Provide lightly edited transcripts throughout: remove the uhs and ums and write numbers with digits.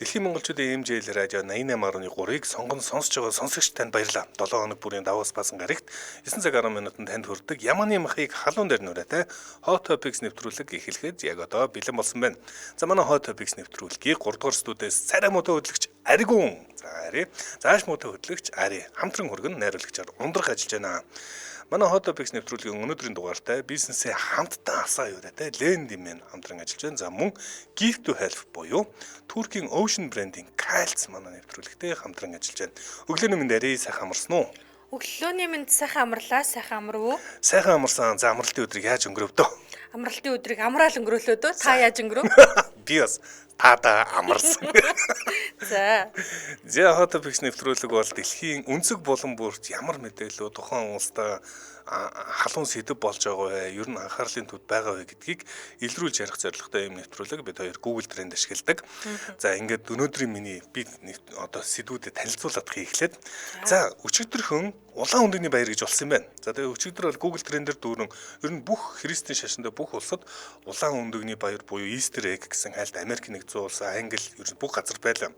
Дэлхийн монголчуудын MJL радио 88.3-ыг сонгон сонсож байгаа сонсогч танд баярлалаа. 7 хоног бүрийн Даваас баасан гарагт 9 цаг 10 минутанд танд хүрдэг Яманы махыг халуун дээр нүрээтэй Hot Topics нэвтрүүлэг эхлэхэд яг одоо бэлэн болсон байна. За манай Hot Topics нэвтрүүлгийг 3 дугаар студиэс царай муутай хөтлөгч Аригүн. За Ари. Зааш муутай хөтлөгч Ари. Хамтран хөргөн найруулагчаар ундрах ажиллаж байна. Манай Hot Topics нэвтрүүлгийн өнөөдрийн дугаартай бизнесээ хамтдаа асаа юурайтай Lending хамтран ажиллаж байна. За мөн Gift to Help буюу Туркийн Ocean брендийн Кальц манай нэвтрүүлэгтээ хамтран ажиллаж байна. Өглөөний мэнд Ари, сайхан амарсан уу? Өглөөний мэнд, сайхан амарлаа, сайхан амарв уу? Сайхан амарсан. За амралтын өдрийг яаж өнгөрөв дөө? Амралтын өдрийг амраал өнгөрөөлөө дөө. Та яаж өнгөрөв? Би бас таада амарсан. За. За Hot Topics нэвтрүүлэг бол дэлхийн өнцөг булан бүрт ямар мэдээлэл тухайн улстай халуун сэдэв болж байгаа вэ? Ер нь анхаарлын төвд байгаа вэ гэдгийг илрүүлж ярих зорилготой юм нэвтрүүлэг. Бид хоёр Google Trend ашигладаг. За ингээд өнөөдрийн миний би одоо сэдвүүдэд танилцуулаад хийхлээд за өчигдөрхөн улаан өндөгний баяр гэж болсон юм байна. За тэгээ өчигдөр бол Google Trend-ээр дүүрэн ер нь бүх христийн шашиндаа бүх улсад улаан өндөгний баяр буюу Easter egg гэсэн хайлт Америк нэгдсэн улс, Англи ер нь бүх газар байлаа.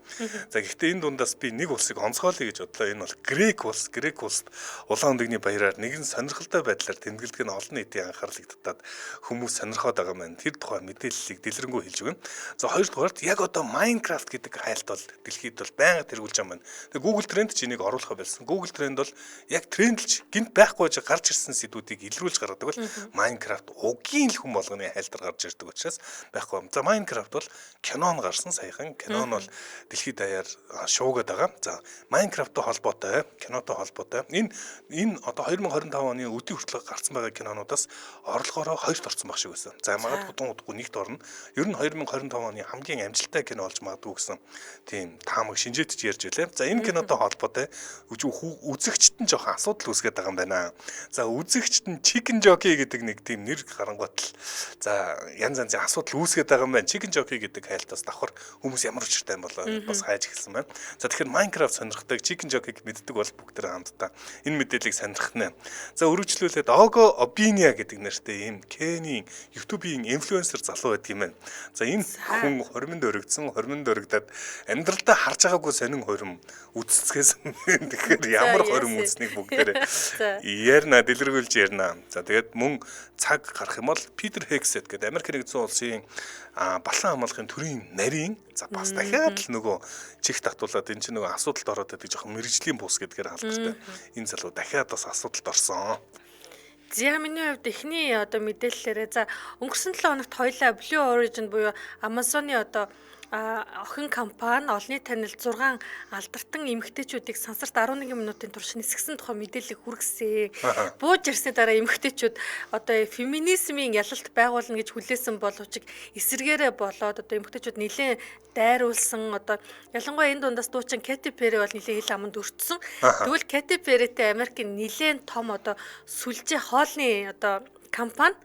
За гэхдээ энэ дундаас би нэг улсыг онцгойлъё гэж бодлоо. Энэ бол Грек улс. Грек улсад улаан өндөгний баяраар нэгэн сонирхолтой байдлаар тэмдэглэдэг нь олон нийтийн анхаарлыг татаад хүмүүс сонирхоод байгаа маань. Тэр тухай мэдээллийг дэлгэрэнгүй хэлж өгнө. За хоёрдугаарт яг одоо Minecraft гэдэг хайлт бол дэлхийд бол байнга тэргүүлж байгаа юм байна. Тэгээ Google Trend ч энийг оруулахаа болсон. Google Trend бол яг трендлж гинт байхгүй ч гарч ирсэн сэдвүүдийг илрүүлж гаргадаг бол Minecraft угийн л хүн болгоны хайлтар гарч ирдэг учраас байхгүй. За Minecraft бол кинон гарсан, саяхан кинон бол дэлхийд даяар шуугаад байгаа. За Minecraft-тай холбоотой, кинотой холбоотой. Энэ одоо 2025 оны өдий хүртэл гарсан байгаа кинонуудаас орлогоороо хоёрт орсон баг шиг байсан. За магадгүй тун удахгүй нэгт орно. Ер нь 2025 оны хамгийн амжилттай кино болж магадгүй гэсэн тийм таамаг шинжээдч ярьж байлаа. За энэ кинотой холбоотой үзэгчд нь жоохон асуудал үүсгээд байгаа юм байна. За үзэгчд нь Chicken Jockey гэдэг нэг тийм нэр гарангуут л за янз янзын асуудал үүсгээд байгаа юм байна. Chicken Jockey гэдэг хайлтаас давхар хүмүүс ямар учиртай юм болоо бас хайж эхэлсэн байна. За тэгэхээр Minecraft сонирхдаг, Chicken Jockey-г мэддэг бол бүгд хамтдаа энэ мэдээллийг сонирхно. За өргөжлүүлээд Ogo Obinia гэдэг нэртэй ийм Кенийн YouTube-ийн инфлюенсер залуу байдаг юм байна. За энэ хүн хоримонд өргөдсөн, хоримонд өргөдөд амьдралдаа харж байгаагүй сонин хорим үтсцгээсэн. Тэгэхээр ямар хорим үзснийг бүгдээрээ ярина, дэлгэрүүлж ярина. За тэгээд мөн цаг гарах юм бол Питер Хегсет гэдэг Америк нэгдсэн улсын балан хамгаалахын төрийн нарийн за бас дахиад л нөгөө чих татуулаад энэ чинь нөгөө асуудалд ороод байдаг жоохон мэрэгжлийн бус гэдгээр алдартай. Энэ залуу дахиад бас асуудалд орсон. За миний хувьд эхний одоо мэдээллээрээ за өнгөрсөн 7 хоногт хоёлаа Blue Origin буюу Amazon-ы одоо охин компани олонний танил 6 алдартан эмэгтэйчүүдийг сансарт 11 минутын турш нисгэсэн тухай мэдээллийг хүргэсэн. Бууж ирсний дараа эмэгтэйчүүд одоо феминизмын ялалт байгуулна гэж хүлээсэн боловч эсрэгээрээ болоод одоо эмэгтэйчүүд нэлээд дайруулсан. Одоо ялангуяа энэ дундаас дуучин Кэти Перри бол нэлээд хил аманд өртсөн. Тэгвэл Кэти Перритэй Америкийн нэлээд том одоо сүлжээ хоолны одоо компани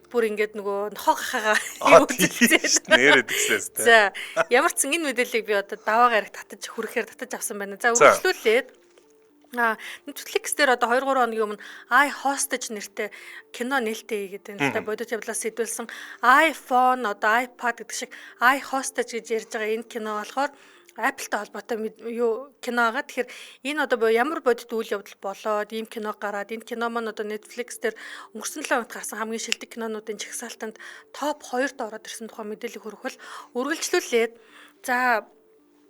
бүр ингээд нөгөө нохоо гахаага үзэлцээ нэрээ тэгсээс тэ. За ямар ч зэн энэ мэдээллийг би одоо даваа гараг татаж хүрэхээр татаж авсан байна. За үргэлжлүүлээд Netflix дээр одоо 2 3 хоногийн өмнө I Hostage нэртэй кино нээлттэй хийгээд байна л да. Бодит явдлаас сэдвэлсэн iPhone одоо iPad гэдэг шиг I Hostage гэж ярьж байгаа энэ кино болохоор Apple-тай холбоотой юу кино байгаа. Тэгэхээр энэ одоо ямар бодит үйл явдал болоод ийм кино гараад энэ кино маань одоо Netflix дээр өнгөрсөн 7 хоногт гарсан хамгийн шилдэг кинонуудын жагсаалтанд топ 2-д ороод ирсэн тухай мэдээлэл хүргэх бол үргэлжлүүлээд за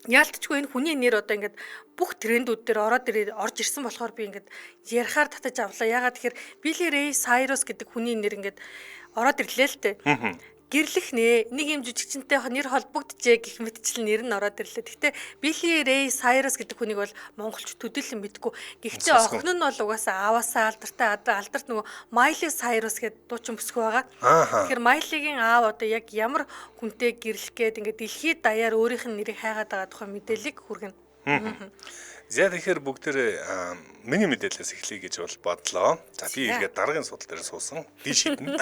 яалтчгүй энэ хүний нэр одоо ингээд бүх трендүүд дээр ороод ирээд орж ирсэн болохоор би ингээд ярихаар татаж авлаа. Ягаад тэгэхээр Billy Ray Cyrus гэдэг хүний нэр ингээд ороод ирлээ л дээ. Гэрлэх нэ нэг юм жижигчэнтэй нэр холбогджээ гэх мэтчлэн нэр нь ороод ирлээ. Гэхдээ Billy Ray Cyrus гэдэг хүнийг бол монголч төдийлөн мэдгүй. Гэхдээ охин нь бол угаасаа ааваасаа алдартай алдарт нөгөө Miley Cyrus гэдэг дуучин бүсгүй байгаа. Тэгэхээр Miley-гийн аав одоо яг ямар хүнтэй гэрлэх гээд ингээд дэлхийд даяар өөрийнх нь нэрийг хайгаад байгаа тухай мэдээллийг хүргэнэ. За тэгэхээр бүгдээрээ миний мэдээлэлээс эхлэе гэж бол бодлоо. За би эргээд дараагийн судал дээр суусан. Би шидэнэ.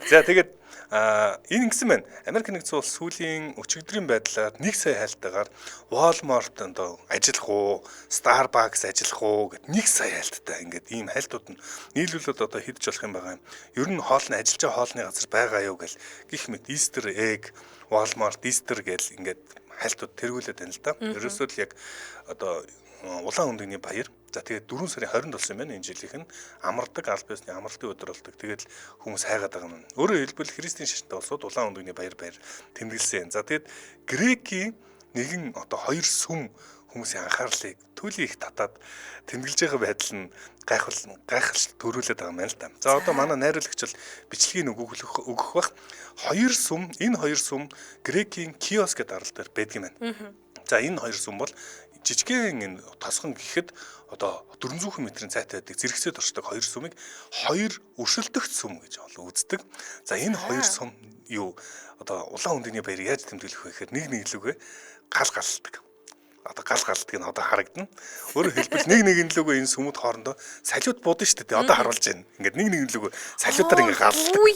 За тэгээд энэ ингэсэн байна. Америк нэгдсэн улс сүүлийн өчигдрийн байдлаар 1 сая хайлтаагаар Walmart одоо ажиллах уу, Starbucks ажиллах уу гэд 1 сая хайлттай ингээд ийм хайлтууд нь нийлүүлээд одоо хэдэж болох юм байгаа юм. Ер нь хоол нь ажиллаж байгаа хоолны газар байгаа юу гэл гих мэт Easter egg, Walmart, Easter гэл ингээд хайлтууд тэргүүлээд байна л да. Ерөөсөө л яг одоо улаан өндөгний баяр. За тэгээд 4 сарын 20-нд болсон юм байна. Энэ жилийнх нь амардаг, аль биесны амралтын өдөр болдог. Тэгээд хүмүүс хайгаад байгаа юм. Өөрөөр хэлбэл христийн шашинтай улсууд улаан өндөгний баяр тэмдэглэсэн. За тэгээд Грекийн нэгэн одоо хоёр сүм хүмүүсийн анхаарлыг төлөй их татаад тэмдэглэж байгаа байдал нь гайхал төрүүлээд байгаа юм байна л да. За одоо манай найруулагч бол бичлэгийг өгөх бах. Хоёр сүм, энэ хоёр сүм Грекийн Киос гэдэг арал дээр байдаг юм байна. За энэ хоёр сүм бол жижигхэн энэ тосгон гэхэд одоо 400 метрийн цайтай байдаг зэрэгцээд оршдог хоёр сүмийг хоёр өрсөлдөгч сүм гэж олон үздэг. За энэ хоёр сүм юу одоо улаан өндөгний баярыг яаж тэмдэглэх вэ гэхээр нэг нэглүүгээ гал галдаг. Одоо гал галдаг нь одоо харагдана. Өөрөөр хэлбэл нэг нэгэн лүгөө энэ сүмүүд хоорондоо салют буудна шүү дээ. Одоо харуулж байна. Ингээд нэг нэгэн лүгөө салютаар ингээд галдаг. Үгүй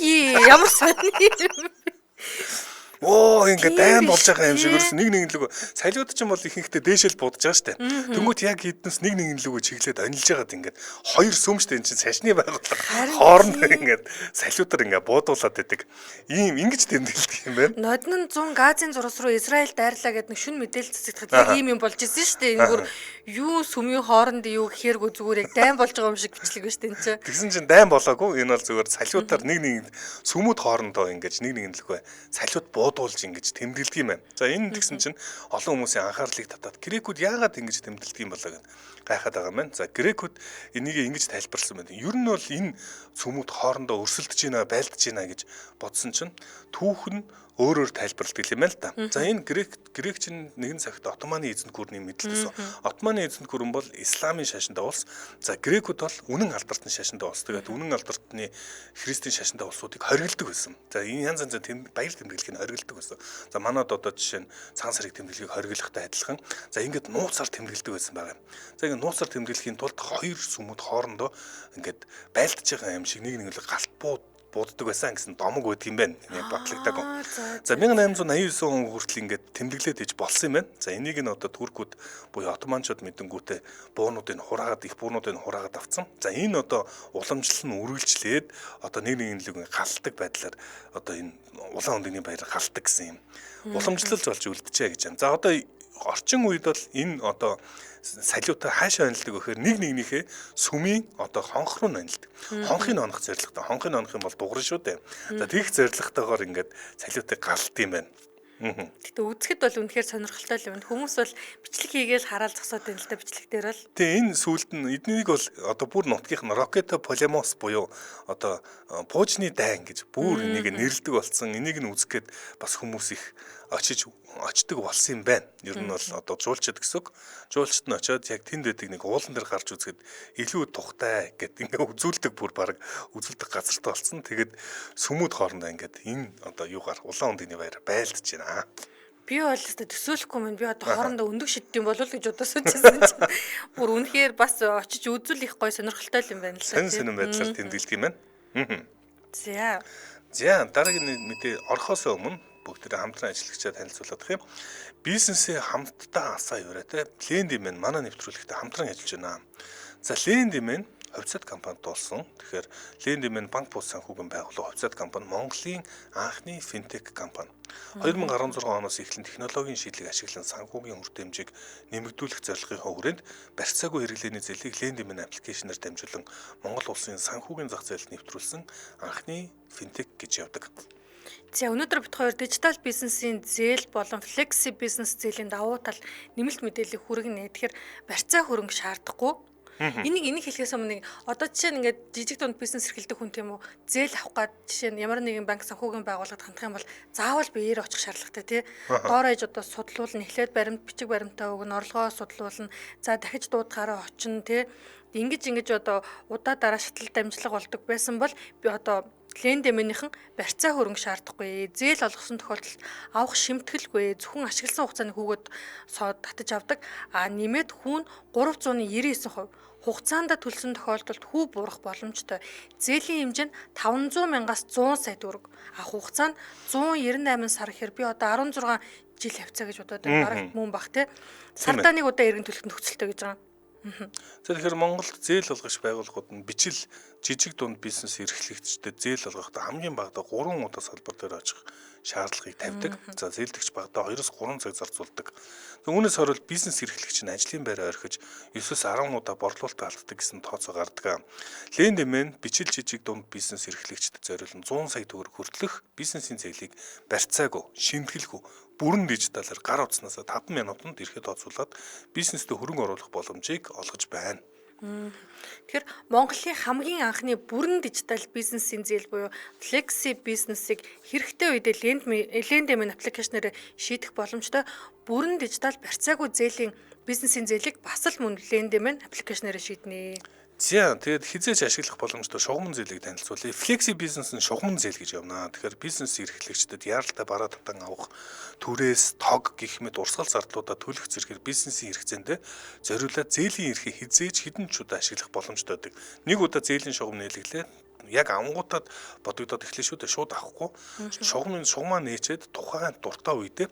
ямар сони. Оо ингээд дайн болж байгаа юм шиг өрс нэг нэгэн лүгөө салют ч юм бол ихэнхдээ дээшэл будаж байгаа шүү дээ. Тэнгүүт яг хэднэс нэг нэгэн лүгөө чиглээд онилж байгаад ингээд хоёр сүм шүү дээ. Энэ чинь шашны байгууллага хоорондоо ингээд салютаар ингээд буудуулаад байдаг. Ийм ингэж тэмдэглэдэг юм байна. Ноднон 100 Газын зурус руу Израиль дайрлаа гэдэг нэг шүн мэдээлэл цэцэгдэхэд яг ийм юм болж исэн шүү дээ. Энэ бүр юу сүмийн хооронд юу гэхээргүй зүгээр яг дайн болж байгаа юм шиг бичлэг байна шүү дээ энэ чинь. Тэгсэн чинь дайн болоогүй. Энэ бол зүгээр салютаар нэг нэг сүмүүд хоорондоо ингэж нэг нэгэн лүгөө салют буудуулж ингэж тэмдэглэдэг юм байна. За энэ тэгсэн чинь олон хүмүүсийн анхаарлыг татаад грекүүд яагаад ингэж тэмдэглэдэг юм болоо гэд гайхаад байгаа юм байна. За грекүүд энийг ингэж тайлбарласан байна. Ер нь бол энэ сүмүүд хоорондоо өрсөлдөж байна, байлдаж байна гэж бодсон чинь түүх нь өөрөөр тайлбарладаг юм байна л да. За энэ грек чинь нэгэн цагт Отоманы эзэнт гүрний мэдлэлсэн. Отоманы эзэнт гүрэн бол исламын шашинтай улс. За грекүүд бол үнэн алдартны шашинтай улс. Тэгээд үнэн алдартны христийн шашинтай улсуудыг хоригддаг байсан. За энэ янз янзын баяр тэмдэглэхийг хоригддаг байсан. За манад одоо жишээ нь цагаан сарыг тэмдэглэхийг хориглохтой адилхан. За ингээд нууцаар тэмдэглэдэг байсан байгаа юм. За ингээд нууцаар тэмдэглэхийн тулд хоёр сүмүүд хоорондоо ингээд байлдаж байгаа юм шиг нэг нэг л галт бууддаг байсан гэсэн домог байдаг юм байна. Яг батлагдаагүй. За 1889 он хүртэл ингээд тэмдэглээд иж болсон юм байна. За энийг нь одоо туркууд буюу отоманчууд мэдэнгүүтээ буунуудыг хураагаад их буунуудыг хураагаад авцсан. За энэ одоо уламжлал нь үргэлжлээд одоо нэг нэгэн лүг галдаг байдлаар одоо энэ улаан өндөгний баяр галдаг гэсэн юм уламжлалж болж үлджээ гэж юм. За одоо орчин үед бол энэ одоо салютаа хаашаа онилдог гэхээр нэг нэгнийхээ сүмийн одоо хонх руу онилдог. Хонхыг онох зорилготой. Хонхыг онох юм бол дуурна шүү дээ. За тэгэх зорилготойгоор ингээд салютыг галд юм байна. Гэтэ үзэхэд бол үнэхээр сонирхолтой л юм. Хүмүүс бол бичлэг хийгээл хараал зогсоод байна л да бичлэг дээр бол. Тэгээ энэ сүүлд нь эднийг бол одоо бүр нутгийнх нь Рокето Полемос буюу одоо пуужны дайн гэж бүр энийг нэрлэдэг болсон. Энийг нь үзэх гээд бас хүмүүс их очдөг болсон юм байна. Ер нь бол одоо жуулчд гэсэн үг. Жуулчд нь очиод яг тэнд байдаг нэг уулан дээр гарч үзэхэд илүү тухтай гэд ингээ үзүүлдэг бүр баг үзүүлдэг газартай болсон. Тэгээд сүмүүд хоорондоо ингээд энэ одоо юугаар улаан өндөгний баяр байлдаж байна. Би бол өстой төсөөлөхгүй мэн би одоо хоорондоо өндөг шиддэм болов гэж бодож суучихсан чинь бүр үнэхээр бас очиж үзүүл их гоё сонирхолтой юм байна л да. Сонин байдлаар тэмдэглэдэг юм байна. За. За дараагийн мэдээ орохоос өмнө бүгдээрээ хамтран ажиллагчаа танилцуулах юм. Бизнесээ хамтдаа асаа юурай те. Lendymän манай нэвтрүүлэгтээ хамтран ажиллаж байна. За Lendymän хувьцаат компанид болсон. Тэгэхээр Lendymän банк бус санхүүгийн байгууллага хувьцаат компани Монголын анхны финтек компани. 2016 оноос эхлэн технологийн шийдлийг ашиглан санхүүгийн үр дэмжийг нэмэгдүүлэх зорилгынхоо хүрээнд барьцаагүй хэрэглээний зээлийг Lendymän аппликейшнээр дамжуулан Монгол улсын санхүүгийн зах зээлд нэвтрүүлсэн анхны финтек гэж явдаг. За өнөөдөр бит хоёр дижитал бизнесийн зээл болон флекси бизнес зээлийн давуу тал нэмэлт мэдээллийг хүргэнэ. Тэгэхээр барьцаа хөрөнгө шаардахгүй. Энийг хэлэхээс өмнө нэг одоо жишээ нь ингээд жижиг дунд бизнес эрхэлдэг хүн тийм үү зээл авах гад жишээ нь ямар нэгэн банк санхүүгийн байгууллагад хандах юм бол заавал биеэр очих шаардлагатай тий. Доор ээж одоо судлуулна, эхлээд баримт бичиг баримтаа өгнө, орлогоо судлуулна. За дахиж дуудахаараа очино тий. Ингэж одоо удаа дараа шатлал дамжлага болдог байсан бол би одоо Lendymän-ийнхэн барьцаа хөрөнгө шаардахгүй, зээл олгосон тохиолдолд авах шимтгэлгүй, зөвхөн ашигласан хугацааны хүүгээд сод татаж авдаг. А нэмээд хүүн 399% хугацаанд төлсөн тохиолдолд хүү буурах боломжтой. Зээлийн хэмжээ нь 500 мянгаас 100 сая төгрөг. А хугацаа нь 198 сар гэхээр би одоо 16 жил хавцаа гэж бодоод байна. Бараг мөн бах тий. Сардаа нэг удаа эргэн төлөх нөхцөлтэй гэж байгаа. За тэгэхээр Монголд зээл олгогч байгууллагууд нь бичил жижиг дунд бизнес эрхлэгчдэд зээл олгохдоо хамгийн багадаа 3 удаа салбар дээр очих шаардлагыг тавьдаг. За зээлдэгч багадаа 2-3 цаг зарцуулдаг. Үүнээс хойш бизнес эрхлэгч нь ажлын байраа орхиж 9-10 удаа борлуулалтаа алддаг гэсэн тооцоо гардаг. Lendman бичил жижиг дунд бизнес эрхлэгчдэд зориулан 100 сая төгрөг хүртэлх бизнесийн зээлийг барьцаагүй, шимтгэлгүй бүрэн дижиталаар гар утаснаас 5 минутанд ирэхэд тооцоолоод бизнестэй хөрөнгө оруулах боломжийг олгож байна. Тэгэхээр Монголын хамгийн анхны бүрэн дижитал бизнесийн зээл буюу Flexi бизнесийг хэрэгтэй үедээ Lendman аппликейшнээр шийдэх боломжтой бүрэн дижитал барьцаагүй зээлийн бизнесийн зээлийг бас л мөн Lendman аппликейшнээр шийднэ. За тэгээд хизээч ашиглах боломжтой шугамн зээлийг танилцуулъя. Flexi бизнес нь шугамн зээл гэж явна. Тэгэхээр бизнес эрхлэгчдэд яаралтай бараа татан авах, түрээс, тог гэх мэт урсгал зардлуудаа төлөх зэрэгээр бизнесийн хэрэгцээнд зориулаад зээлийн эрхийг хизээч хэдэн ч удаа ашиглах боломжтой байдаг. Нэг удаа зээлийн шугам нээлэглээ яг авангуудад бодогдоод эхлэн шүү дээ, шууд авахгүй. Шугамын шугамаа нээчээд тухайн дуртай үедээ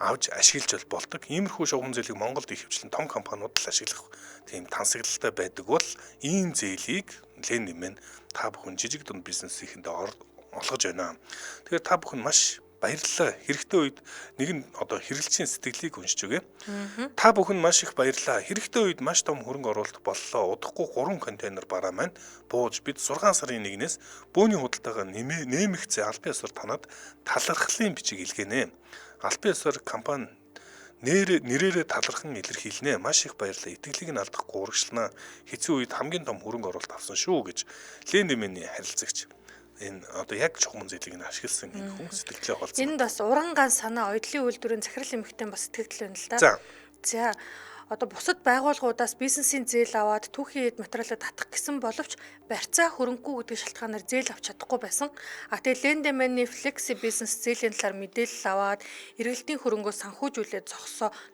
авч ашиглаж болдог. Иймэрхүү шугам зээлийг Монголд их хвчлэн том компаниуд л ашиглах тийм тансаглалтай байдаг бол ийм зээлийг Lendman та бүхэн жижиг дунд бизнесийнхэндээ олгож байна. Тэгэхээр та бүхэн маш баярлалаа. Хэрэгтэй үед нэг нь одоо хэрэглэгчийн сэтгэлийг уншиж өгье. Та бүхэн маш их баярлалаа. Хэрэгтэй үед маш том хөрөнгө оруулалт боллоо. Удахгүй 3 контейнер бараа маань бууж бид 6 сарын 1-ээс бөөний худалдаагаа нэмэгцээ албан ёсоор танад талархлын бичиг илгээнэ. Албан ёсоор компани нэрээрээ талархан илэрхийлнэ. Маш их баярлалаа. Итгэлийг нь алдахгүй урагшлана. Хэцүү үед хамгийн том хөрөнгө оруулалт авсан шүү гэж Lendman-ийн харилцагч энэ одоо яг чухам зээлийг нь ашигласан энэ хүн сэтгэлдээ холцсон. Энд бас уран ган санаа оёдлын үйлдвэрийн захирал эмэгтэй бас сэтгэл байна л да. За одоо бусад байгууллагуудаас бизнесийн зээл аваад түүхийн эд материалаа татах гэсэн боловч барьцаа хөрөнгөгүй гэдэг шалтгаанаар зээл авч чадахгүй байсан. А тэгээ Lendman-ы Flexi бизнес зээлийн талаар мэдээлэл аваад эргэлтийн хөрөнгөө санхүүжүүлээд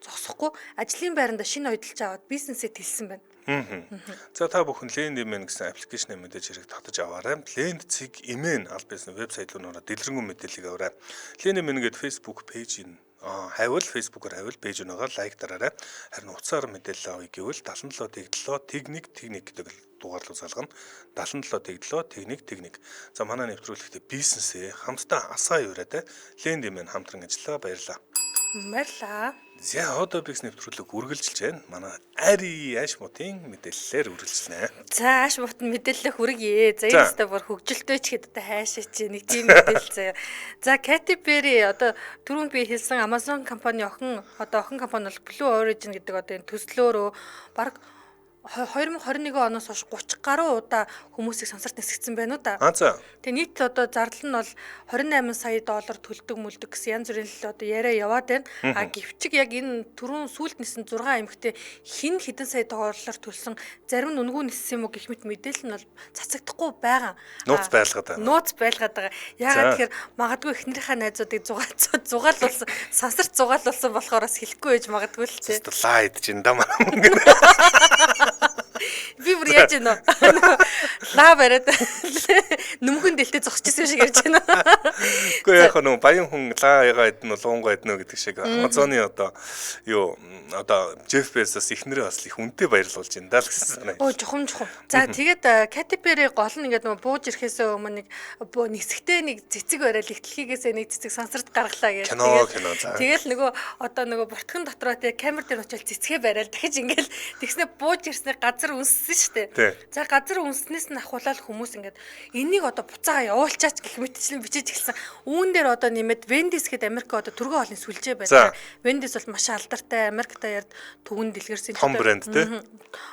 зогсохгүй ажлын байранда шинэ ойдолж аваад бизнесээ тэлсэн байна. За та бүхэн Lendman гэсэн аппликейшнээ мэдээж хэрэг татаж аваарай. Lend.mn аль биесны вебсайт руу ороод дэлгэрэнгүй мэдээллийг аваарай. Lendman гэдэг Facebook пэйжийг хайвал Facebook-оор хайвал пэйж нөгөө лайк дараарай. Харин утсаар мэдээлэл авъя гэвэл 77 тэг 7 тэг 1 тэг 1 гэдэг дугаар руу залгана. 77 тэг 7 тэг 1 тэг 1. За манай нэвтрүүлэгтээ бизнесээ хамтдаа асаа юураад Lendman хамтран ажиллаа. Баярлалаа. Баярлалаа. За одоо бикс нэвтрүүлэг үргэлжилж байна. Манай Ари Ааш мутын мэдээллээр үргэлжилнэ. За Ааш мут мэдээлэл хүргье. За энэ өстө бүр хөгжилтэй ч хэд одоо хайшаа чи нэг тийм мэдээлэл заяа. За Katy Perry одоо түрүүн би хэлсэн Amazon компани охин одоо охин компани бол Blue Origin гэдэг одоо энэ төслөөрөө бараг 2021 оноос хойш 30 гаруй удаа хүмүүсийг сансарт нисгэцсэн байна уу да. Тэгээ нийт одоо зардал нь бол 28 сая доллар төлдөг мүлдэг гэсэн янз бүрийн л одоо яриа яваад байна. А гэвчиг яг энэ түрүүн сүүлд нисэн 6 эмэгтэй хин хэдэн сая доллар төлсөн, зарим нь үнэгүй ниссэн юм уу гэх мэт мэдээлэл нь бол цацагдахгүй байгаа. Нууц байлгаад байгаа. Нууц байлгаад байгаа. Яагаад тэгэхээр магадгүй эхнэрийнхээ найзуудыг зугаалуулсан, сансарт зугаалуулсан болохоор бас хэлэхгүй байж магадгүй л тий. Лаа идэж энэ даа мөнгө. Би бүр яаж гэнэ лаа бариад нүмхэн дэлтэй зогсчихсан шиг ярьж байна. Үгүй яг нөө баян хүн лаа ягаа идэнэ луунгаа идэнэ гэдэг шиг Amazon-ы одоо юу одоо Jeff Bezos эхнэрээ бас их үнэтэй баярлуулж байна даа л гэсэн санаа. Оо чухам. За тэгээд Katy Perry гол нь ингээд нөгөө бууж ирэхээсээ өмнө нэг нисэхтэй нэг цэцэг барайл ихтлхийгээсээ нэг цэцэг сансарт гаргалаа гэж. Кино за. Тэгэл нөгөө одоо нөгөө буртхан дотроо тэг камер дээр очиод цэцгээ барайл дахиж ингээд тэгснэ бууж ирсний газар үнссэн шүү дээ. За газар үнснээс нь ахуулаад хүмүүс ингээд энийг одоо буцаага явуулчаач гэх мэтчлэн бичиж эхэлсэн. Үүн дээр одоо нэмээд Wendy's гэдэг Америк одоо түргэн хоолны сүлжээ байдаг. Wendy's бол маш алдартай Америкта ярд түгэн дэлгэрсэн том брэнд тий.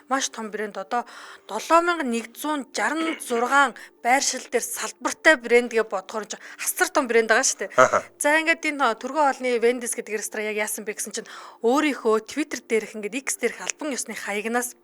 Маш том брэнд одоо 7166 байршил дээр салбартай брэнд гэж бодохоор хасар том брэнд байгаа шүү дээ. За ингээд энэ түргэн хоолны Wendy's гэдэг ресторан яг яасан бэ гэсэн чинь өөрийнхөө Twitter дээрх ингээд X дээрх албан ёсны хаягнаас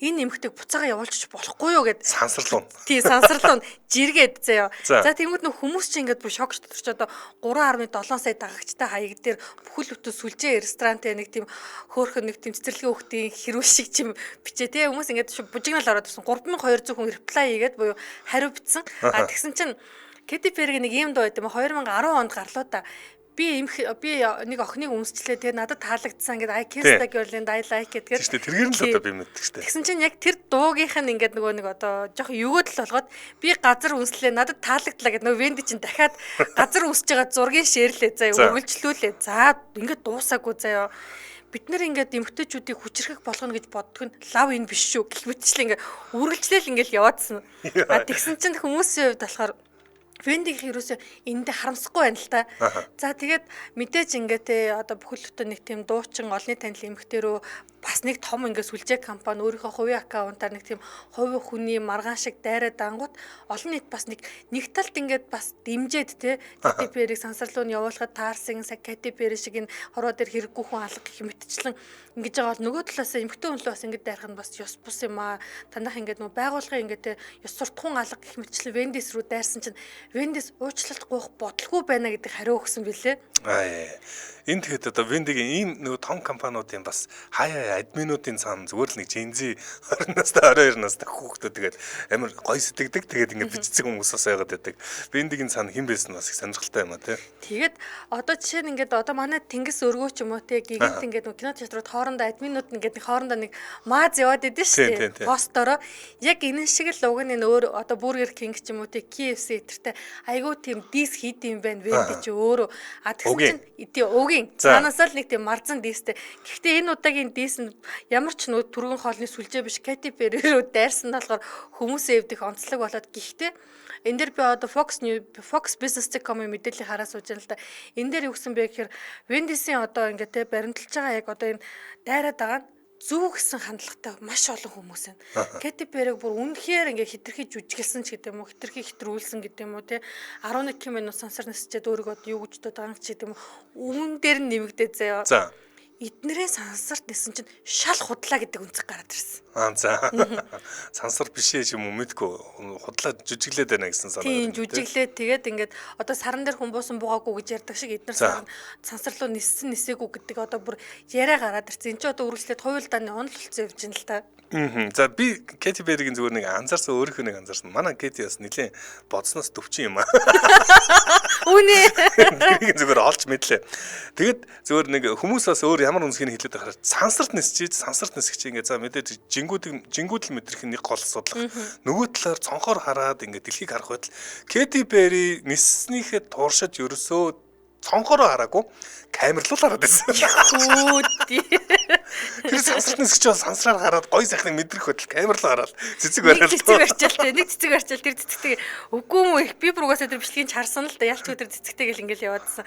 энэ эмэгтэйг буцаага явуулчих болохгүй юу гэд сансарлуун. Тий, сансарлуун жиргээд заяа. За тэгмүүд нөх хүмүүс чинь ингээд бүр шок дотор ч одоо 3.7 сая дагагчтай хаяг дээр бүхэл бүтэн сүлжээ ресторантай нэг тийм хөөхөн нэг тийм цэцэрлэгийн хүүхдийн хэрүүл шиг чим бичээ тий хүмүүс ингээд бужигнал ороод ирсэн 3200 хүн reply хийгээд буюу хариу бичсэн. А тэгсэн чинь Katy Perry-г нэг ийм дуу байт юм 2010 онд гарлаа та. Би нэг охиныг өмсчлээ, тэгээ надад таалагдсан ингээд I kiss the girl and I like it гэдэг. Тийм шүү дээ. Тэргээр нь л одоо би мэддэг шүү дээ. Тэгсэн чинь яг тэр дуугийнх нь ингээд нөгөө нэг одоо жоох югөөдөл болгоод би газар өмслээ, надад таалагдлаа гэдэг нөгөө Венди чинь дахиад газар өмсөж байгаа зургийг шеэрлээ заяа, үргэлжлүүлээ. За ингээд дуусаагүй заяа. Бид нэр ингээд эмгтээчүүдийг хүчрхэх болгоно гэж боддог нь лав энэ биш шүү гэх мэтчлээ ингээд үргэлжлээл ингээд яваадсан. А тэгсэн чинь хүмүүсийн хувьд болохоор Вендигийн ерөөсөө эндээ харамсахгүй байна л та. За тэгээд мэдээж ингээд те одоо бүхэл бүтэн нэг тийм дуучин олонний танил эмгтээ рүү бас нэг том ингээд сүлжээ компани өөрийнхөө хувийн аккаунтаар нэг тийм хувь хүний маргаан шиг дайраад ангууд олон нийт бас нэг талд ингээд бас дэмжээд те Katy Perry-г сансар руу нь явуулахад таарсан Katy Perry шиг энэ хорвоо дээр хэрэггүй хүн алга гэх мэтчлэн ингэж байгаа бол нөгөө талаас эмгтээ хүн лөө бас ингээд дайрах нь бас ёс бус юм аа. Танах ингээд нөгөө байгууллагын ингээд те ёс суртахуун алга гэх мэтчлэн Wendy's рүү дайрсан чинь Wendy's уучлалт гуйх бодлого байна гэдэг хариу өгсөн билээ. Аа. Энэ тэгэхэд одоо Wendy-гийн ийм нөгөө том компаниудын бас хаяа админуудын цаана зүгээр л нэг Gen Z 20 настай 22 настай хүүхдүүд тэгээд амар гоё сэтгэдэг, тэгээд ингээд бичсэн хүмүүс бас байгаад байдаг. Wendy-гийн цаана хэн байсан бас их сонирхолтой юм а тий. Тэгээд одоо жишээ нь ингээд одоо манай Тэнгис өргөө ч юм уу тий гигэнт ингээд нөгөө кино театрууд хоорондоо админууд ингээд нэг хоорондоо нэг мааз яваад идэв шүү дээ. Постороо яг энэ шиг л уг нь энэ өөр одоо Burger King ч юм уу тий KFC тэртэй айгүй тийм дис хийд юм байна Wendy чи өөрөө. А тэгсэн чинь тий угийн цаанаасаа л нэг тийм марзан дистэй. Гэхдээ энэ удаагийн дис нь ямар ч нөө түргэн хоолны сүлжээ биш Katy Perry рүү дайрсан болохоор хүмүүсийн эвдэх онцлог болоод гэхдээ энэ дэр би одоо Fox News, Fox Business.com-ийн мэдээллийг хараа сууж байна л да. Энэ дээр юу гэсэн бэ гэхээр Wendy's-ийн одоо ингээд те баримталж байгаа яг одоо энэ дайраад байгаа нь зөв гэсэн хандлагатай маш олон хүмүүс байна. Katy Perry-г бүр үнэхээр ингээ хитрхи жүжиглсэн ч гэдэг юм уу, хитрхи хэтрүүлсэн гэдэг юм уу те 11 минут сансар нисчээд өөрийгөө одоо юу гэж бодоод байгаа ч гэдэг юм уу. Үүн дээр нь нэмэгдээ заяа. За. Эднэрээ сансарт нисэн чинь шал худлаа гэдэг үнцэг гараад ирсэн. Аа за. Сансар биш ээ юм уу мэдгүй худлаа жүжиглээд байна гэсэн санаа. Тийм жүжиглээд тэгээд ингээд одоо саран дээр хүн буусан буугаагүй гэж ярьдаг шиг эднэр саран сансар руу ниссэн нисээгүй гэдэг одоо бүр яриа гараад ирсэн. Энд чи одоо үргэлжлээд хувилдааны онол болцсон явж байна л та. За би Katy Perry-гийн зүгээр нэг анзаарсан, өөрийнхөө нэг анзаарсан. Манай Katy бас нэлээд бодсноос төвчин юм аа. Үнэ. Тэрийг зүгээр олж мэдлээ. Тэгээд зүгээр нэг хүмүүс бас өөр ямар үнсгийг хэлээд байхаар сансарт нисчиж, сансарт нисгч ингээд за мэдээж жингүүд л мэдрэх нэг гол асуудал. Нөгөө талаар цонхоор хараад ингээд дэлхийг харах байтал Katy Perry ниснийхээ туршиж ерөөсөө цонхороо хараагүй камер руу хараад байсан. Хүүдий. Тэр сансарт нисгч бол сансраар хараад гоё сайхныг мэдрэх байтал камер руу хараад цэцэг бариад. Нэг цэцэг барьчаал те, нэг цэцэг барьчаал тэр цэцэгтэй үгүй юм их би бүр угаасаа тэр бичлэгийг харсан л да ялч өдөр цэцэгтэй гэл ингээл яваадсан.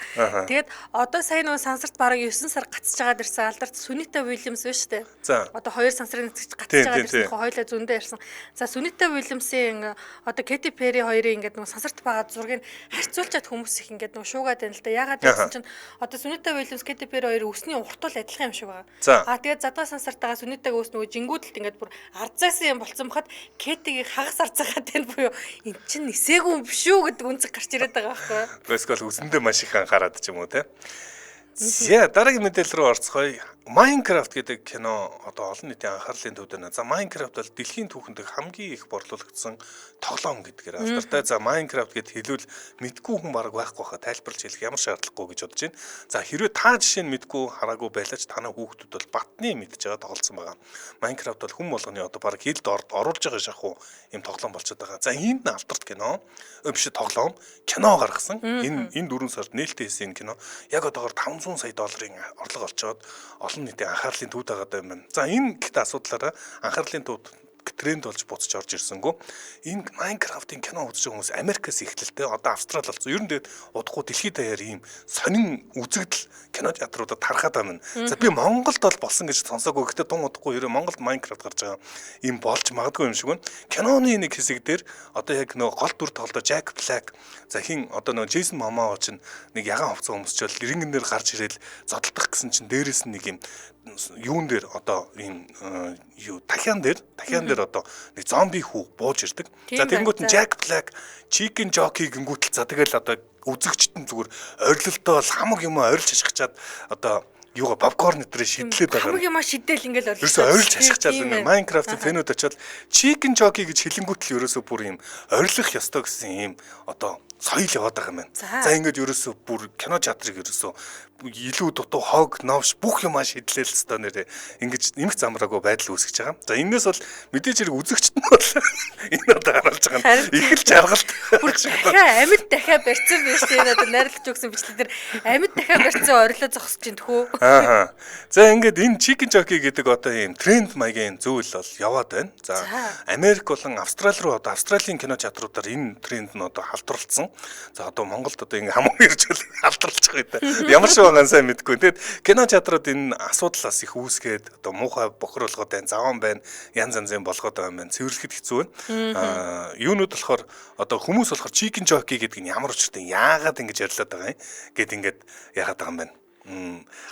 Тэгээд одоо сайн нөгөө сансарт бараг 9 сар гацж байгаа дэрсэн алдарт Сунита Уильямс байна шүү дээ. Одоо хоёр сансрын нисгч гацж байгаа дэрсэн хоёлаа зөндөө ярьсан. За Сунита Уильямсын одоо Katy Perry хоёрын ингээд нөгөө сансарт байгаа зургийг харьцуулчаад хүмүүс их ингээд нөгөө шуугаад байна л да. Ягаад гэсэн чинь одоо Сунита Уильямс Katy Perry хоёр өсний уртул адилхан юм шиг байгаа. Аа тэгээд задгаа сансартайгаа Сунитаг өс нөгөө жингүүдэлт ингээд бүр арзайсан юм болцсон бахад Кэтигийг хагас арзайгаад байна буюу эн чинь нисээгүй юм биш үү гэдэг үнцэг гарч ирээд байгаа байхгүй. Эсвэл өсөндөө маш их анхаарад ч юм уу те. За дараагийн мэдээлэл рүү орцгоё. Minecraft гэдэг кино одоо олон нийтийн анхаарлын төвд байна. За Minecraft бол дэлхийн түүхэнд хамгийн их борлуулагдсан тоглоом гэдгээр алдартай. За Minecraft гэд хэлвэл мэдгүй хүн бараг байхгүй хаа, тайлбарлаж хэлэх ямар шаардлагагүй гэж бодож байна. За хэрвээ та жишээ нь мэдгүй хараагүй байлаач танай хүүхдүүд бол батны мэдж байгаа тоглосон байгаа. Minecraft бол хүн болгоны одоо бараг хэлд оруулж байгаа шахуу юм тоглоом болчиход байгаа. За энд нь алдарт кино биш тоглоом кино гаргасан. Энэ 4 сард нээлттэй хийсэн энэ кино яг одоогор 500 сая долларын орлого олцоод олон нийтийн анхаарлын төвд байгаа юм байна. За энэ гэхдээ асуудлаараа анхаарлын төвд тренд болж буцаж орж ирсэнгүү. Энэ Minecraft-ын кино үзэж байгаа хүмүүс Америкаас эхлэлтэй одоо Австрали болсон. Ер нь тэгээд удахгүй дэлхийд даяар ийм сонин үзэгдэл кино театруудад тархаад байгаа юм. За би Монголд бол болсон гэж сонсоогүй. Гэхдээ тун удахгүй ерөө Монголд Minecraft гарч байгаа юм болж магадгүй юм шиг байна. Киноны нэг хэсэг дээр одоо яг нөгөө гол дүр тоглолтоо Jack Black за хин одоо нөгөө Jason Momoa чинь нэг ягаан хувцас өмсчөөл рингэн дээр гарч ирэл зодтолдох гэсэн чинь дээрээс нь нэг юм юун дээр одоо ийм юу тахиан дээр одоо нэг зомби хүү бууж ирдэг. За тэгэнгүүт нь Jack Black Chicken Jockey гингүүтэл за тэгэл одоо үзэгчд нь зүгээр орилолтоо хамаг юм орилж хашгичаад одоо юугаа попкорн өдрөө шидлээд байгаа. Хамгийн маш шидэл ингээл орилж. Ерөөсөө орилж хашгичаал ингээ Minecraft-ын фэнүүд очиад Chicken Jockey гэж хэлэнгүүт л ерөөсөө бүр юм орилох ёстой гэсэн юм одоо соёл яваад байгаа юм байна. За ингээд ерөөсөө бүр кино театрыг ерөөсөө илүү дутуу хог новш бүх юмаа шидлээл өстой нэрээ ингэж нэмэх замраагүй байдал үүсгэж байгаа. За энэс бол мэдээж хэрэг үзэгчд нь бол энэ одоо харуулж байгаа нь их л жаргалт. Бүр дахиад амьд дахиад барьсан биш тийм энэ одоо найрлаж өгсөн бичлэг дээр амьд дахиад барьсан орилоо зогсож ин тхүү. Аа. За ингээд энэ Chicken Jockey гэдэг одоо ийм тренд маягийн зүйл бол яваад байна. За Америк болон Австрали руу одоо Австралийн кино театруудаар энэ тренд нь одоо халдварлцсан. За одоо Монголд одоо ингээ хамаагүй ирж халдварлаж байгаа юм да. Ямар шиг байгаа сайн мэдгүй. Тэгэд кино театрууд энэ асуудлаас их үүсгээд одоо муухай бохируулгууд байна, заван байна, янз янзын болгоод байгаа юм байна. Цэвэрлэхэд хэцүү байна. Аа юунууд болохоор одоо хүмүүс болохоор Chicken Jockey гэдэг нь ямар учиртай яагаад ингэж ярьлаад байгаа юм гэд ингээд яагаад байгаа юм байна.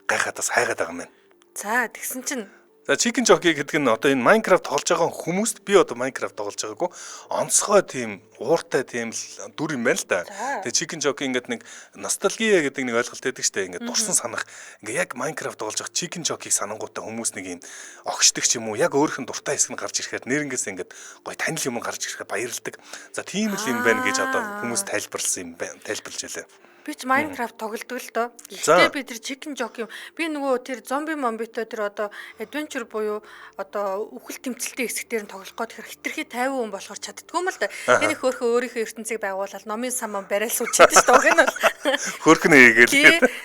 Гайхаад бас хайгаад байгаа юм байна. За тэгсэн чинь За Chicken Jockey гэдэг нь одоо энэ Minecraft тоглож байгаа хүмүүст би одоо Minecraft тоглож байгаагүй онцгой тийм ууртай тийм л дүр юм байна л да. Тэгээ Chicken Jockey ингээд нэг ностальгия гэдэг нэг ойлголт байдаг штэ. Ингээд дурсан санах ингээд яг Minecraft тоглож байгаа Chicken Jockey-г санангуудаа хүмүүс нэг юм огшдог ч юм уу яг өөрийнх нь дуртай хэсэг нь гарч ирэхээр нэрнгээс ингээд гой танил юм гарч ирэхээр баярлдаг. За тийм л юм байна гэж одоо хүмүүс тайлбарласан юм байна. Тайлбарлаж байлаа. Би ч Minecraft тоглодог л доо. Гэхдээ би тэр Chicken Jockey би нөгөө тэр зомби момбитой тэр одоо adventure буюу одоо үхэл тэмцэлтийн хэсэг дээр нь тоглох гээд тэр хитрхи 50 хүн болохоор чаддгүй юм л да. Тэр нэг хөөхөн өөрийнхөө ертөнцийг байгуулаад номын сан ман барайл сууж чадсан шүү дээ. Уг нь бол хөөхөн хийгээл.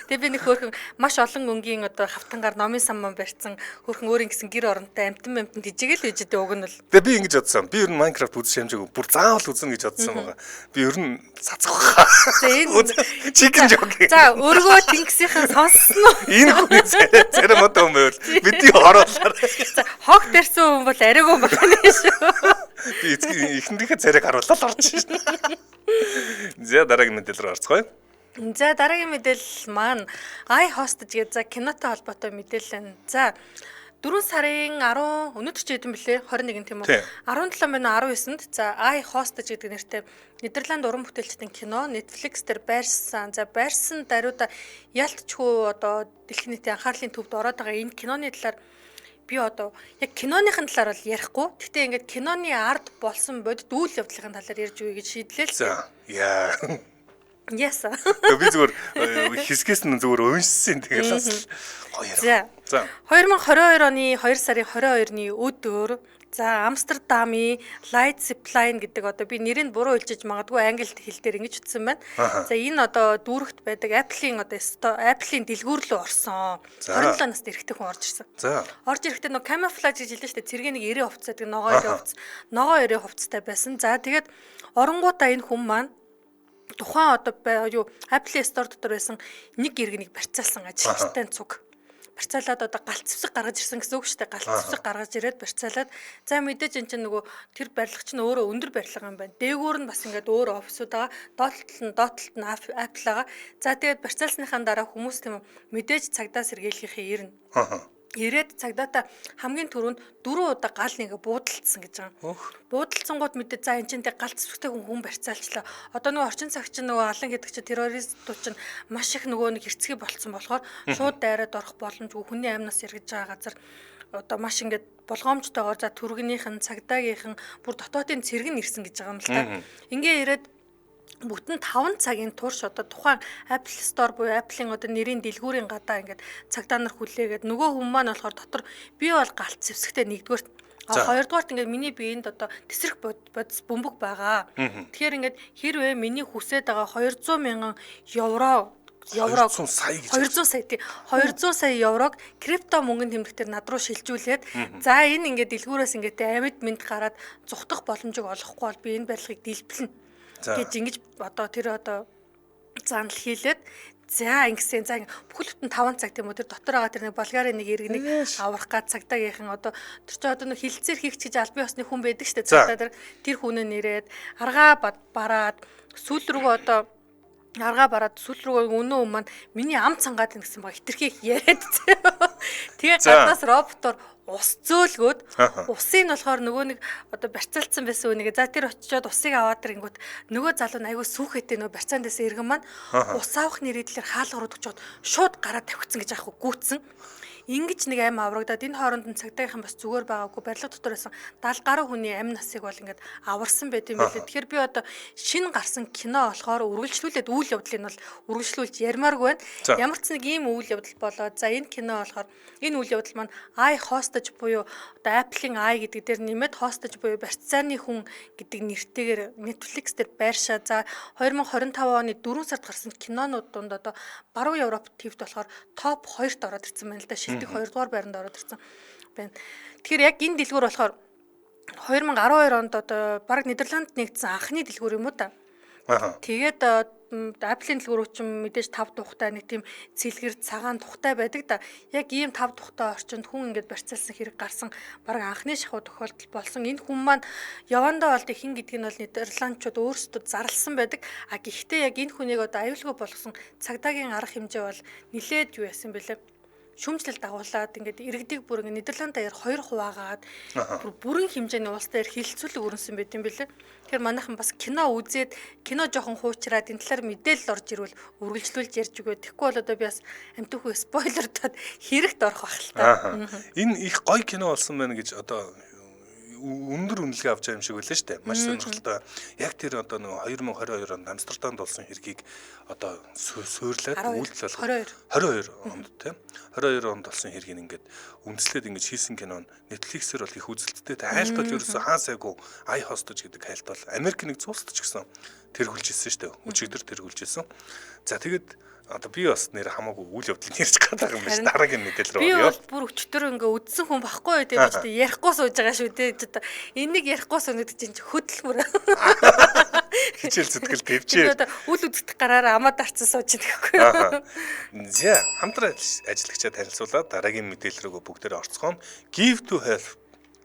Тэгээ би нэг хөөхөн маш олон өнгийн одоо хавтангаар номын сан ман барьсан хөөхөн өөрийн гэсэн гэр оронтой амтан амтан тижээгэл байж дээ уг нь бол. Тэгээ би ингэж бодсон. Би ер нь Minecraft үзэж хэмжээгүй бүр заавал үзнэ гэж бодсон байгаа. Би ер нь цацах хаа. За энэ Chicken Jockey. За өргөө тэнгисийнхэн сонссон уу? Энэ хүний царай мод юм байвал бидний хороолоор. За хог дэрсэн хүн бол арайгүй байна шүү. Би эхэндийнхээ царайг харуулаад орж шин. За дараагийн мэдээлэл рүү орцгоё. За дараагийн мэдээлэл маань I Hostage гэдэг за кинотой холбоотой мэдээлэл байна. За 4 сарын 10 өнөөдөр чи хэдэн блэ? 21 тийм үү? 17 минут 19-нд за I Hostage гэдэг нэртэй Нидерланд уран бүтээлчдийн кино Netflix дээр байрсан. За байрсан даруйда ялтчгүй одоо дэлхийн нийтийн анхаарлын төвд ороод байгаа энэ киноны талаар би одоо яг киноныхын талаар бол ярихгүй. Гэхдээ ингээд киноны ард болсон бодит үйл явдлын талаар ярьж өгье гэж шийдлээ л. За яа. Yes. Би зүгээр хэсгээс нь зүгээр уншсан тэгэл бас гоё яриа. За. 2022 оны 2 сарын 22-ны өдөр за Амстердамын Leidseplein гэдэг одоо би нэрийг буруу хэлжиж магадгүй англи хэл дээр ингэж утсан байна. За энэ одоо дүүрэгт байдаг Apple-ийн одоо Apple-ийн дэлгүүр рүү орсон. 27 настай эрэгтэй хүн орж ирсэн. За. Орж ирэхдээ нөгөө camouflage гэж хэлсэн шүү дээ. Цэргийн нэг 90 хувцас гэдэг ногоо 90 хувцас. Ногоо 90 хувцастай байсан. За тэгээд оронгуудаа энэ хүн маань тухайн одоо юу Apple Store дотор байсан нэг иргэнийг барьцаалсан ажилчтай цуг. Барьцаалаад одоо галт зэвсэг гаргаж ирсэн гэсэн үг шүү дээ. Галт зэвсэг гаргаж ирээд барьцаалаад за мэдээж эн чинь нөгөө тэр барилга чинь өөрөө өндөр барилга юм байна. Дээгүүр нь бас ингээд өөр офисууд байгаа. Доод талд нь Apple байгаа. За тэгээд барьцаалсныхаа дараа хүмүүс тийм үү мэдээж цагдаа сэргийлэхээ ирнэ. Ирээд цагдаатай хамгийн түрүүнд 4 удаа гал нэг буудалцсан гэж байгаа. Буудалцсангууд мэдээ за эн чинь тэг галт зэвсэгтэй хүн барьцаалчлаа. Одоо нөгөө орчин цаг чинь нөгөө алан гэдэг чинь террористууд чинь маш их нөгөө нэг хэрцгий болцсон болохоор шууд дайраад орох боломжгүй хүний амнаас эргэж байгаа газар одоо маш ингээд болгоомжтойгоор за түргнийхэн цагдаагийнхан бүр дотоодын цэрэг нь ирсэн гэж байгаа юм л та. Ингээ ирээд бүтэн 5 цагийн турш одоо тухайн Apple Store буюу Apple-ийн одоо нэрийн дэлгүүрийн гадаа ингээд цагдаа нар хүлээгээд нөгөө хүн маань болохоор дотор би бол галт зэвсэгтэй нэгдүгээрт хоёрдугаарт ингээд миний биеинд одоо тэсрэх бодис бөмбөг байгаа. Тэгэхээр ингээд хэрвээ миний хүсээд байгаа 200 мянган евро 200 сая гэж 200 сая тий 200 сая еврог крипто мөнгөнд тэмдэгтэр над руу шилжүүлээд за энэ ингээд дэлгүүрээс ингээд амьд мэд гараад зугтах боломжийг олохгүй бол би энэ барилгыг дэлбэлнэ гэж ингэж одоо тэр одоо занал хийлээд за ингэсэн за бүхэл бүтэн 5 цаг тийм үү тэр дотор байгаа тэр нэг Болгарын нэг иргэнийг аврах гад цагдаагийнхан одоо тэр чинь одоо нэг хилцээр хийх гэж албан ёсны хүн байдаг шүү дээ цагдаа тэр тэр хүнээ нэрээд аргаа бараад сүүл рүүгээ одоо аргаа бараад сүүл рүүгээ өнөө хүн маань миний ам цангаад гэсэн баг хитрхи яриад. Тэгээ гаднаас роботоор ус зөөлгөөд усыг нь болохоор нөгөө нэг одоо барьцаалцсан байсан үнийг за тэр очиод усыг аваад ирэнгүүт нөгөө залуу нь айгүй сүүхээтэй нөгөө барьцаан дэсээ иргэн маань ус авах нэрийдлэр хаалга руу төгчөөд шууд гараад тавьчихсан гэж аахгүй гүйтсэн. Ингэж нэг ам аврагдаад энэ хооронд нь цагдаагийнхан бас зүгээр байгаагүй барилга дотор байсан 70 гаруй хүний амь насыг бол ингээд аварсан байт юм билээ. Тэгэхээр би одоо шинэ гарсан кино болохоор үргэлжлүүлээд үйл явдлыг нь бол үргэлжлүүлж ярмааргүй байна. Ямар ч нэг ийм үйл явдал болоод за энэ кино болохоор энэ үйл явдал маань I Hostage буюу одоо Apple-ийн I гэдэг дээр нэмээд Hostage буюу барьцааны хүн гэдэг нэртэйгээр Netflix дээр байршаа. За 2025 оны 4 сард гарсан кинонууд дунд одоо Баруун Европ твд болохоор топ 2-т ороод ирсэн байна л да. Шилдэг 2 дугаар байранд ороод ирсэн байна. Тэгэхээр яг энэ дэлгүүр болохоор 2012 онд одоо бараг Нидерландд нэгдсэн анхны дэлгүүр юм уу та. Тэгээд Apple-ийн дэлгүүр чинь мэдээж 5 тухтай нэг тийм цэлгэр цагаан тухтай байдаг да. Яг ийм 5 тухтай орчинд хүн ингээд барьцаалсан хэрэг гарсан бараг анхны шахуу тохиолдол болсон. Энэ хүн маань явандаа бол хэн гэдгийг нь бол Нидерландчууд өөрсдөө зарласан байдаг. А гэхдээ яг энэ хүнийг одоо аюулгүй болгосон цагдаагийн арга хэмжээ бол нилээд юу яасан бэлээ? Шүүмжлэл дагуулад ингээд иргэдийг бүр ингээд Нидерланд даяар хоёр хуваагаад бүр бүрэн хэмжээний улс дээр хилцүүлэг өрнөсөн байт юм билээ. Тэгэхээр манайхан бас кино үзээд кино жоохон хуучраад энэ талаар мэдээлэл орж ирвэл үргэлжлүүлж ярьж өгөө. Тэгэхгүй бол одоо би бас амтүхүү спойлердод хэрэгт орох байх л та. Энэ их гоё кино болсон байна гэж одоо өндөр үнэлгээ авч байгаа юм шиг байлаа шүү дээ. Маш сонирхолтой. Яг тэр одоо нэг 2022 онд Амстердамд болсон хэргийг одоо суурлаад үйлдэл болох 22 онд тийм 22 онд болсон хэргийг ингээд үндэслээд ингэж хийсэн кино нь Netflix-ээр бол их үзэлттэй. Хайлт бол ерөөсөө хаа сайгүй I Hostage гэдэг хайлт бол Америк нэгдсэн улсад ч гэсэн тэргүүлж ирсэн шүү дээ. Өчигдөр тэргүүлж ирсэн. За тэгээд одоо би бас нэр хамаагүй үйл явдлыг ярьж байгаа юм биш дараагийн мэдээлэл рүү орё. Би бол бүр өчтөр ингээ үдсэн хүн багхгүй юу тийм би ярихгүй сууж байгаа шүү дээ. Одоо энийг ярихгүй сууна гэдэг чинь хөдөлмөр. Хичээл зүтгэл төвчээ. Одоо үл үзэгдэх гараараа амаа дарцсан сууж байгаа байхгүй юу. За хамтран ажиллагчаа танилцуулаад дараагийн мэдээлэл рүү бүгдээрээ орцгооно. Give to Health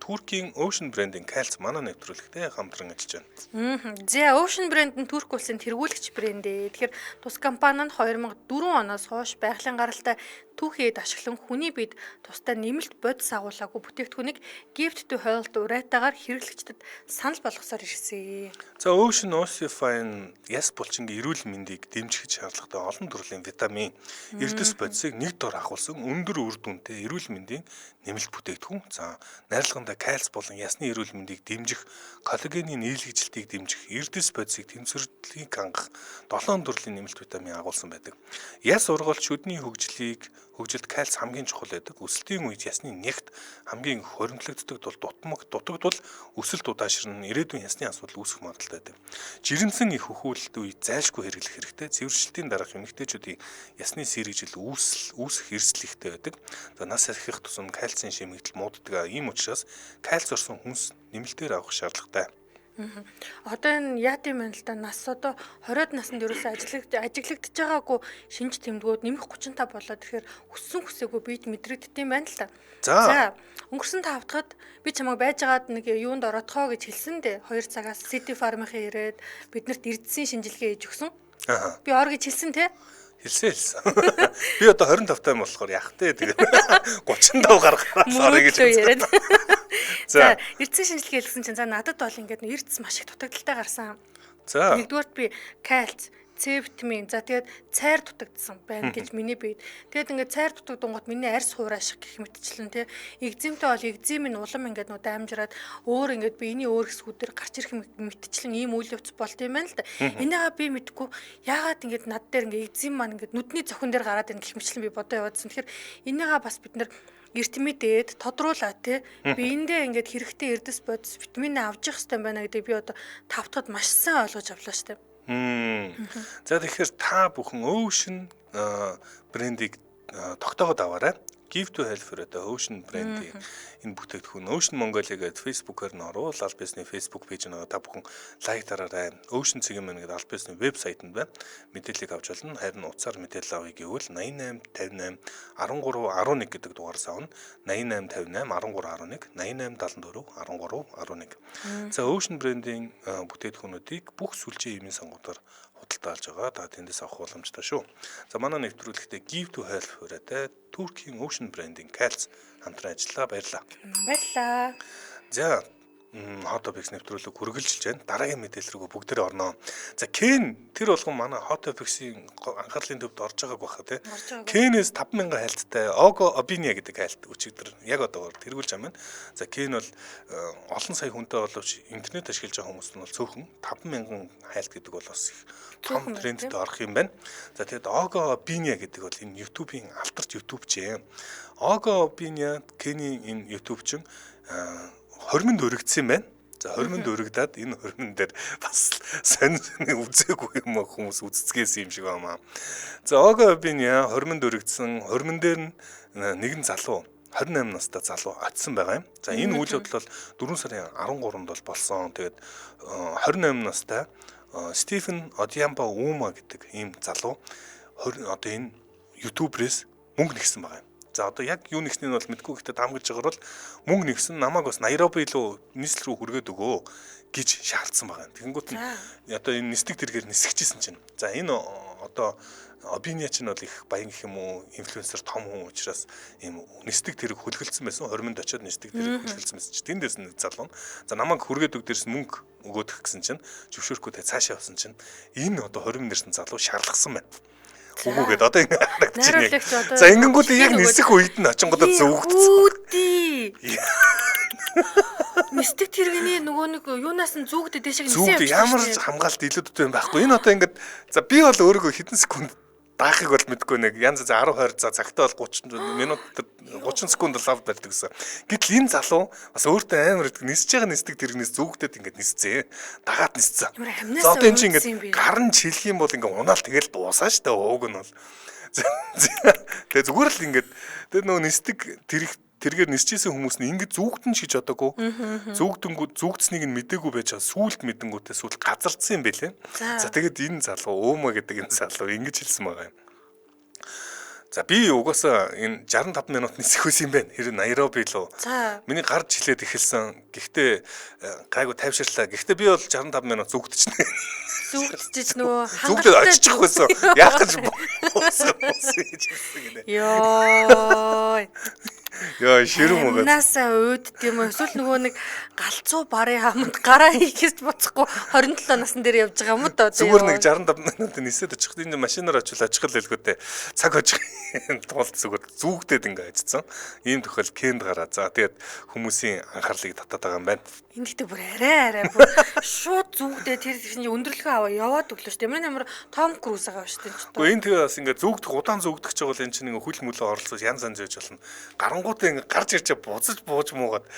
Туркийн Ocean брендийн кальц манай нэвтрүүлэгтээ хамтран ажиллаж байна. За Ocean брэнд нь Турк улсын тэргүүлэгч брэнд ээ. Тэгэхээр тус компани нь 2004 оноос хойш байгалийн гаралтай түүхийд ашиглан хүний биед тустай нэмэлт бодис агуулаагүй бүтээгдэхүүнийг Gift to Health уриатаагаар хэрэглэгчдэд санал болгосоор ирсэн. За Ocean Ossify-н яс булчингийн эрүүл мэндийг дэмжих шаардлагатай олон төрлийн витамин, эрдэс бодисыг нэг дор агуулсан өндөр үр дүнтэй эрүүл мэндийн нэмэлт бүтээгдэхүүн. За найрлагандаа кальц болон ясны эрүүл мэндийг дэмжих, коллагены нийлэгжилтийг дэмжих, эрдэс бодисыг тэнцвэрдлийг хангах 7 төрлийн нэмэлт витамин агуулсан байдаг. Яс ургалт шүдний хөгжилд кальц хамгийн чухал байдаг. Өсөлтийн үед ясны нягт хамгийн хоримтлагддаг тул дутагдвал өсөлт удаашрна, ирээдүйн ясны асуудал үүсэх магадлалтай байдаг. Жирэмсэн их хөхүүлэлт үед зайлшгүй хэрэглэх хэрэгтэй. Цэвэршилтийн дараах эмэгтэйчүүдийн ясны сэргийжил үүсэх эрсдэл ихтэй байдаг. За нас ахих тусам кальцийн шимэгдэл мууддаг. Ийм учраас кальц орсон хүнс нэмэлтээр авах шаардлагатай. Одоо энэ яат юм байна л да, нас одоо 20-од наснд ерөөсөө ажиглагдж байгаагүй шинж тэмдгүүд нэмэх 35 болоод тэгэхээр хүссэн хүсээгүй биед мэдрэгддэг юм байна л да. За өнгөрсөн 5 дахьд би чамайг байжгаад нэг юунд ороодхоо гэж хэлсэн дээ. 2 цагаас City Farm-ийн ирээд биднэрт эрдсэн шинжилгээ хийж өгсөн. Би ор гэж хэлсэн те. Хэлсэн. Би одоо 25 тайм болохоор яах вэ тэгээ 35 гаргахаар орё гэж яриад. За эрдсэн шинжилгээ хэлсэн чинь за надад бол ингээд эрдэс маш их дутагдaltaй гарсан. За нэгдүгээрт би кальц, С витамин, за тэгээд цайр дутагдсан байна гэж миний биед. Тэгээд ингээд цайр дутагдангууд миний арьс хуурайших гэх мэтчлэн тий. Экземтэй бол экзем нь улам ингээд нөө дамжраад өөр ингээд биений өөр хэсгүүдээр гарч ирэх мэтчлэн ийм үйл явц болт юм байна л да. Энийгээ би мэдгүй яагаад ингээд над дээр ингээд экзем маань ингээд нүдний цохин дээр гараад ийн гэх мэтчлэн би бодоо яваадсан. Тэгэхээр энийгээ бас бид нэр эрт мэдээд тодруулаа тий. Биендээ ингээд хэрэгтэй эрдэс бодис витамин авч явах хэрэгтэй байна гэдэг би одоо тавтахад маш сайн ойлгож авлаа штэ. За тэгэхээр та бүхэн Ocean брендийг тогтоогод аваарай. Give to Health одоо Ocean брендийн энэ бүтээгдэхүүн Ocean Mongolia гэдэг Facebook-оор нь оруул, аль биесний Facebook пэйж нь та бүхэн лайк дараарай. Ocean цэгийн мэн гэдэг аль биесний вебсайтанд байна. Мэдээллийг авч болно. Харин утсаар мэдээлэл авъя гэвэл 88 58 13 11 гэдэг дугаараас авна. 88 58 13 11 88 74 13 11. За Ocean брендийн бүтээгдэхүүнүүдийг бүх сүлжээ эмийн сонгуудаар худалдаа авч байгаа. Та тэндээс авах боломжтой шүү. За манай нэвтрүүлэгтээ Give to Health хүрээтэй Туркийн Ocean брендинг Кальц хамтран ажиллаа. Баярлалаа. Баярлалаа. За Hot Topics нэвтрүүлэг үргэлжилж байна. Дараагийн мэдээлэл рүү бүгдээрээ орноо. За Кен тэр болгон манай Hot Topics-ийн анхаарлын төвд орж байгааг баха тий. Кенээс 5000 хайлттай Ого Обиня гэдэг хайлт өчигдөр яг одоогоор тэргүүлж байгаа юм. За Кен бол олон сая хүнтэй боловч интернет ашиглаж байгаа хүмүүст нь бол цөөхөн 5000 хайлт гэдэг бол бас их том трендд орох юм байна. За тэгэд Ого Обиня гэдэг бол энэ YouTube-ийн алдарт YouTube-ч юм. Ого Обиня Кений энэ YouTube-чин хормонд өргөдсөн юм байна. За хормонд өргөдөөд энэ хормон дээр бас сонь үзээгүй юм хүмүүс үзцгээсэн юм шиг байна. За Ого Обиня хормонд өргөдсөн, хормон дээр нь нэгэн залуу 28 настай залуу очсон байгаа юм. За энэ үйл явдал бол 4 сарын 13-нд бол болсон. Тэгээд 28 настай Стивен Одьямба Ума гэдэг ийм залуу одоо энэ YouTube-рээс мөнгө нэгсэн байгаа юм. За одоо яг юу нэгснийг нь бол мэдгүй, гэхдээ таамаглаж байгаагаар бол мөнгө нэгсэн, намайг бас Найроби руу нийслэл рүү хүргээд өгөө гэж шаардсан байгаа. Тэгэнгүүт нь одоо энэ нисдэг тэргээр нисгэжсэн чинь. За энэ одоо Обиня чинь бол их баян гэх юм уу, инфлюенсер том хүн учраас ийм нисдэг тэрэг хөлгөлдсөн байсан. Хормонд очиод нисдэг тэрэг хөлгөлдсөн байсан чинь тэндээс нэг залуу. За намайг хүргээд өг дээрс мөнгө өгөөдөх гэсэн чинь зөвшөөрөхгүй те цаашаа явсан чинь энэ одоо хормон нэрсэн залуу шарлгасан байна. Үгүйгээд одоо ингэ харагдаж байна. За ингэнгүүт яг нисэх үед нь очингуудаа зүгдсэн. Нисдэг тэрэгний нөгөө нэг юунаас нь зүгдээ дэшиг нисээ явчихсан. Ямар ч хамгаалалт илүүдтэй юм байхгүй. Энэ одоо ингээд за би бол өөрийгөө хэдэн секунд даахыг бол мэдгүй нэг янз за 10 20 за цагтаа бол 30 минут 30 секунд лав барьдаг гэсэн. Гэтэл энэ залуу бас өөртөө амар идэг нисэж байгаа нисдэг тэрэгнээс зүгдээд ингээд нисцээ. Дагаад нисцээ. За одоо энэ чинь ингээд гар нь чилэх юм бол ингээд унаал тэгэл дуусаа штэ ууг нь бол. Тэгээ зүгээр л ингээд тэр нөгөө нисдэг тэрэг тэргээр нисчихсэн хүмүүс нь ингэж зүгдэн ч гэж бодоагүй. Зүгдэнгүү зүгдсэнийг нь мдээгүй байж байгаа. Сүүлд мэдэнгүүтээ сүүлд газардсан юм бэлээ. За тэгээд энэ залуу Өөмө гэдэг энэ залуу ингэж хэлсэн байгаа юм. За би угаасаа энэ 65 минут нисэх байсан юм байна. Тэр Найроби лөө. Миний гар жилээд эхэлсэн. Гэхдээ гайгүй тайвширлаа. Гэхдээ би бол 65 минут зүгдчихнэ. Зүгдчихэж нөгөө хангалттай очих байсан. Яах гэж буусан гэж хэлсэн гинэ. Йоо. Йоо ширүүм байгаа. Наасаа уудд юм уу? Эсвэл нөгөө нэг галзуу барын хамт гараа хийхээс буцахгүй 27 насн дээр явж байгаа юм уу доо. Зүгээр нэг 65 минут нисээд очих. Энэ машинаар очил очих л хэлгүүтэй. Цаг очих тулд зүгээр зүгдээд ингээ ажицсан. Ийм тохиол Кенд гараа. За тэгээд хүмүүсийн анхаарлыг татаад байгаа юм байна. Энэ гэхдээ бүр арай бүр шууд зүгдээ тэр чинь өндөрлөгөө аваа яваад өглөө шүү дээ. Ямар Том Круз байгаа шүү дээ. Гэхдээ энэ тэгээ бас ингээ зүгдэх удаан зүгдэх ч бол энэ чинь ингээ хүл мүлээ оролцож янз янз байж болно. Гарангуутаа ингээ гарч ирж буцаж бууж муугаад